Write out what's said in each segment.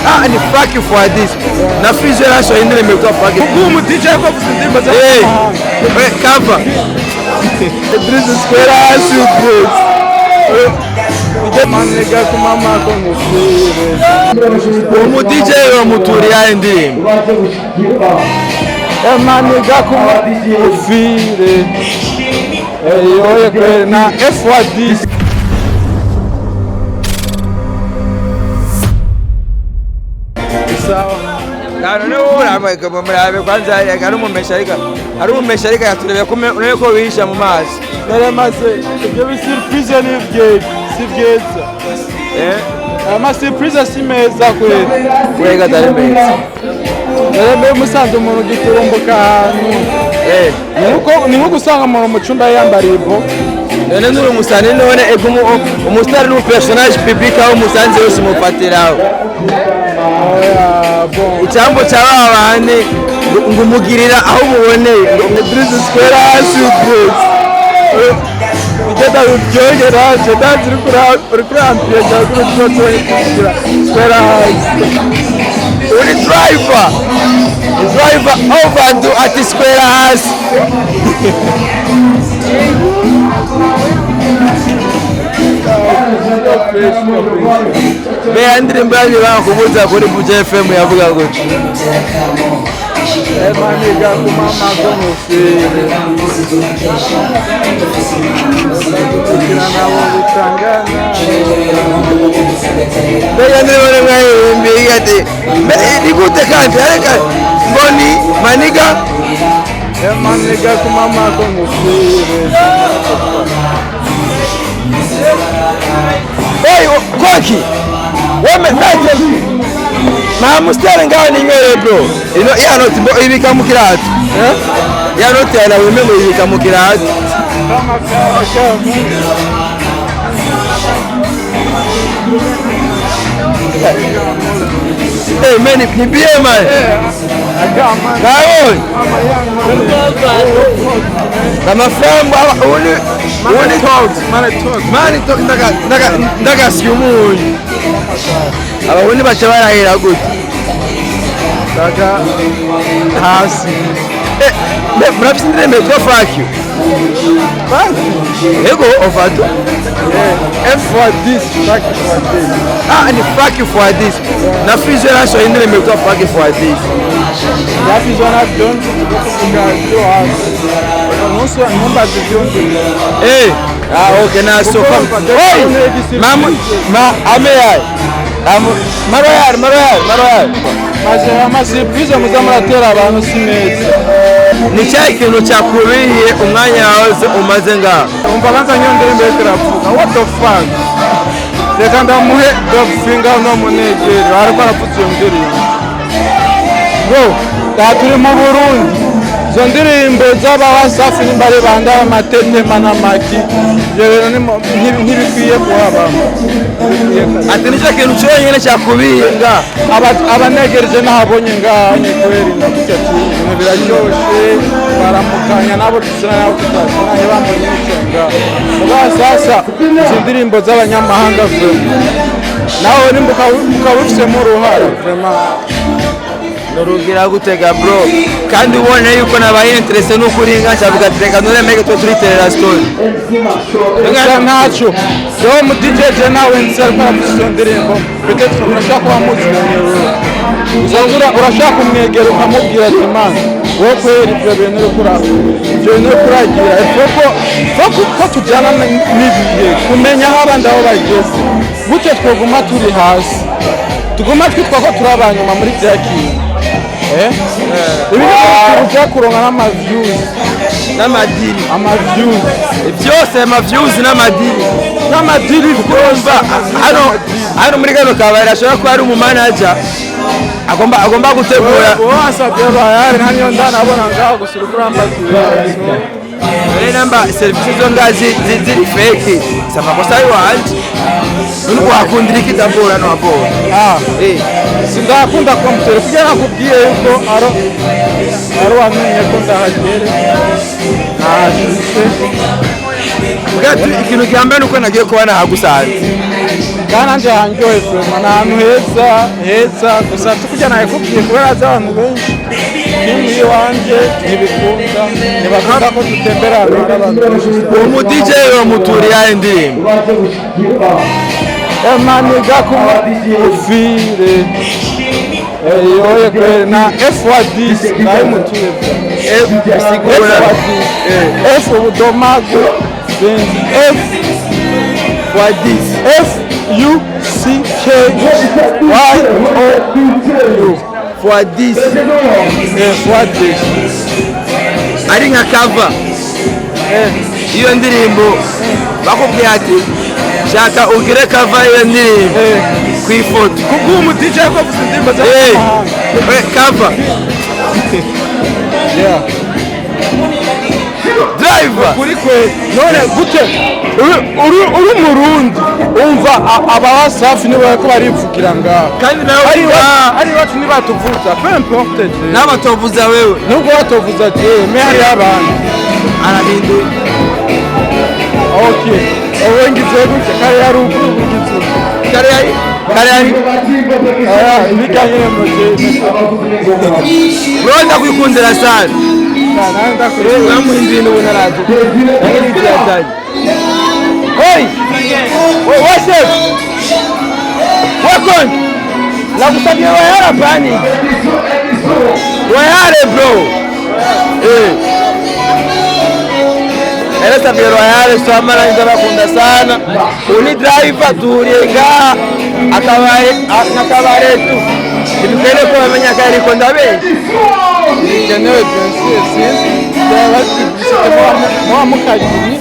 Ah, ni fuck you for this. Na Fizzo yarasohoye indirimbo yitwa Fuck You. Ubwo umu DJ ko avuze indirimbo Hey, z'amahanga. Cover. Idris Square hasi Idris. Maniga kumama ko ngufire. Umu DJ bamuturiye indirimbo. Maniga kuma ngufire. Oye kweli na F1 Sawa. None uramwe murabe kwanza ari umumesha ariko ari umumesha ariko yaturebe ko urebe ko wihisha mu mazi. Nare maze ibyo bisurprise ni byiza, si byiza. Eh? Ama surprise si meza kweli. Kwega atari meza. Nare mbe musanze umuntu giturumbuka ahantu. Eh. Ni nko gusanga umuntu mu cyumba yambariye ibo. None nuri umusani none ego umusitari ni personnage public aho umusanze wese umufatiraho. Oya, bon. Icambo cya ba bandi ngo umugirira aho umuboneye. Idris Square hasi Idris. Igenda bibyongera, ndazi uri kuri ampiye kuri tuba kugira Square hasi. Uri driver. Driver overdo ati square hasi. Beya ndirimbo yanyu bakubuza kuri Buja FM yavuga gutya. Maniga kumama ko ngufire. Kugira nabo bitangana. Beya ndirimbo nimwayihimbiye ati ni gute kandi areka mboni maniga Maniga kumama ko ngufire. Hey, koki weme mete ma mustari ngaho ninywere bro ino ya noti mbo ibika mu kirato. Eh? Ya noti ya weme ngo ibika mu kirato. Kama kama kama. Hey man, ni bien man. Agama. Ngaho Mama yangu. amafaranga uni uni Talks, money talks. mani to ndaga ndaga ndagasya umunyu abahundi baca barahera gute. Daga hasi. Eh, murafise indirimbo yitwa Fuck You. Fuck. Ego ovado. F for this, fuck for this. Ah, ni Fuck You for this. Na Fizzo yarasohoye indirimbo yitwa Fuck You for this. Yafi zona byonzi tukuvuga byo hasi. Nusu numbaze byonzi. Eh, ah okay na so hey, ma ma ame ay. Am maroyar maroyar maroyar. Maze amasurprise muza muratera abantu si meza. Ni cya kintu cyakubiye umwanya wawe umaze ngaho. Umva banza nyo ndirimbo iriko iravuga. What the fuck? Reka ndamuhe dog finger no munegere. Ariko aravuze iyo ndirimbo. Bro, aha turi mu Burundi. Izo ndirimbo z'abawasafi nimba ari bande abatetema n'amaki. Ibyo bintu ntibikwiye kuhabamo. Ntibikwiye kabisa. Ati nicyo kintu cyonyine cyakubiye ngaho. Abanegereje nahabonye ngaha ni kweli navuze ati ibintu biraryoshe baramukanya nabo dusina nabo tutasina ntibambonye nicaye ngaha. Muga sasa izi ndirimbo z'abanyamahanga vraiment nawe nimba ukaba ubifisemo uruhara vraiment. Nurugira gutega bro kandi ubona yuko nabaye interesse n'ukuri nka cyavuga ati reka none meke twe turiterera story. Gusa ntacyo jewe mu DJ je nawe nzi ariko aravuze izo ndirimbo peut-être urashaka kuba muzinanye wewe. Gusa urashaka kumwegera ukamubwira ati man wowe kweri ibyo bintu uriko ibyo bintu uriko uragira il faut ko tujyana n'ibihe kumenya aho abandi aho bageze gutyo twoguma turi hasi tuguma twitwa ko turi abanyuma muri bya kintu. Eh? Ibi ni tubuza kuronka n'ama views n'amadiri ama views byose ama views n'amadiri n'amadiri. Urumva hano hano muri kano kabari ashobora kuba ari umumanager agomba gutegura. Wowe wasabye bayari nta niyo ndanabona ngaho gusa uriko urambaza ibibazo. None namba serivisi zo ngazi ziri fake si amakosa y'iwanje none wakundira iki dabora no abora. Ah, eh sindakunda kumutera kugira nakubwiye yuko aro wamenye ko ndahagere. Nashitse. Bwati ikintu gihambaye nuko nagiye kuba nahagusanze. Kandi nanje hanryohe vraiment, ni ahantu heza heza. Gusa tukujya nabikubwiye kubera haza abantu benshi, kimwe iwanje ntibikunda, ntibakunda ko dutembera ahantu hari abantu benshi. Umu DJ wamuturiye ayo ndirimbo. Emaniga kuma ufire yoye kweli na F10 nayimutuye. F bisigura? F10, F ubudomagu, sinzi F. Fois 10. F U C K Y O U. Fois 10. F 10. Ari nka cover iyo ndirimbo, bakubwiye ati shaka ugire cover iyo ndirimbo ku ifoto. Kubw'uwo mu DJ ko avuze indirimbo z'amahanga. Cover. Yeah. Driver. Kuri kwe none gute uri umurundi umva aba Wasafi nibo bariko barivugira ngaho. Kandi nawe ari iwacu, ari iwacu ntibatuvuza, peu importe je. N'abatovuza wewe. Nubwo batovuza jewe, mais hariho abandi. Arahinduye. Okay, ubu ngize gutya kare yari ubu ngize uku. Kare yari, kare yari. Aya ibijyanye mu gihe. Bro, ndakwikundira sana. Nawe ndakureba. Namuhinduye n'ubu naraje yatanye. Oi we chef welcome, nakusabye wayara pani wayare bro. Narasabye royale swamara, ndabakunda sana. Uni driver duhuriye ngaha akabare n'akabare tu ntibikwiye ko bamenya ko ariko ndabenshi. Bikenewe bien sûr, sinzi byaba publicité muba mukagiri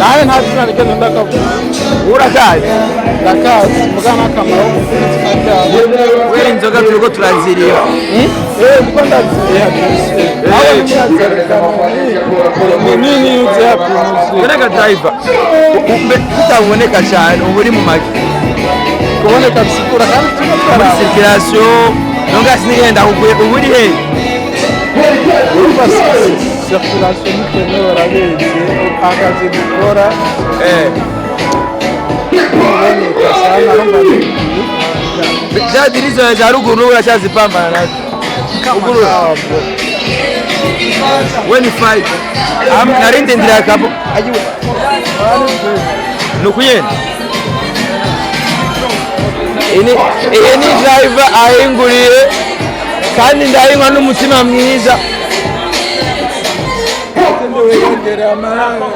nawe nta zina rigenda ndakavuga. Urakazi. Ndakazi muga n'akamaro k'umutima cyabo. Kubera inzoga turiko turaziriha. Eh, ndiko ndaziha bien sûr, nawe ntirazereka ni nini uziha primusic. Urega driver tutaboneka cyane ubu uri mu magi. Kuboneka bisigura kandi turiko Muri turaraba. Circulation nonga sinigenda kuguye, ubu uri hehe? Urumva circulation ntikenewe, urabizi akazi dukora. Kuboneka sana urumva. Za dirizo za ruguru n'ubu uracyazipambana nazo? Ruguru we ni fight. Narindi ndira kapo ayiwe nukuyenda. Iyi ni driver ahinguriye kandi ndayinywa n'umutima mwiza. Wiyongera amahanga.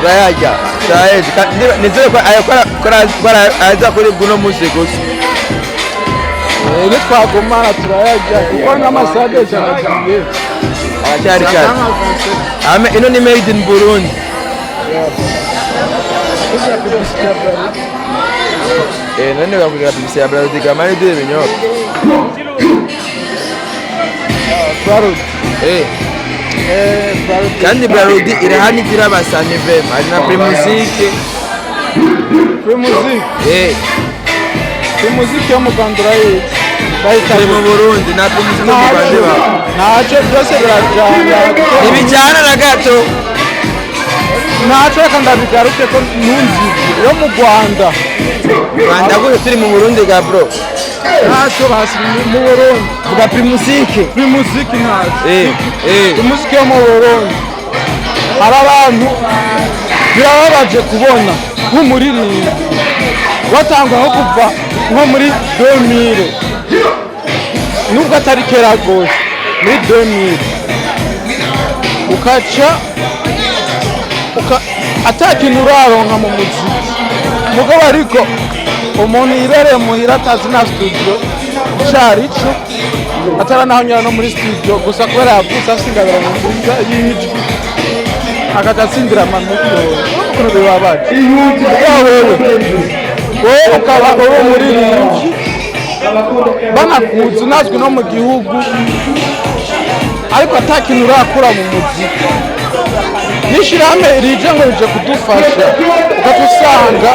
Turayarya, turayarya. Nizere ko ayo aza kuri guno munsi gusa. Nitwagumana turayarya kuko n'amasaha ijana agiye. Aracyari kare. Ame ino ni made in Burundi. None bakugira publicité ya Braludi gamani duhe ibinyobwa. Brarudi. Brarudi. Kandi Braludi irahani igira abasani vema, hari na Primusic. Primusic. Primusic yo mu Rwanda urayizi bayita? Turi mu Burundi, na Primusic yo mu Rwanda ibaho. Ntacyo, byose birajyana. Ntibijyana na gato. Ntacyo, reka ndabigaruke ko ntunzibye yo mu Rwanda. Rwanda gute turi mu Burundi ga bro? Ntacyo basi mu Burundi. Vuga Primusic. Primusic ntacyo. Umuziki wo mu Burundi hari abantu birababaje kubona nk'umuririmbyi watangwa nko kuva nko muri 2000, nubwo atari kera rwose, muri 2000 ukaca ata kintu uraronka mu muziki mugabo, ariko umuntu yibereye muhira atazi na studio icarico, ataranahonyura no muri studio, gusa kubera yavutse afise ingabirano nziza y'ijwi agaca atsindira amamiliyoni. Ukuntu bibabaje! Mugabo wewe ukaba uri umuririmbyi banakuzi, unazwi no mu gihugu, ariko ata kintu urakura mu muziki, n'ishirahamwe rije ngo rije kudufasha, ugaca usanga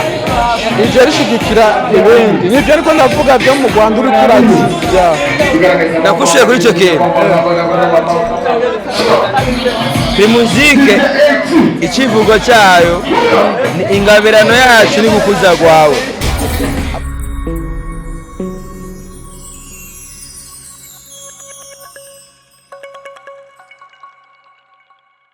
rije rishigikira ibindi. Nivyo ariko ndavuga byo mu Rwanda uriko urazivya. Ndakushuye kuri icyo kintu. Primusic, icivugo cyayo ni ingabirano yacu ni gukuza kwawe.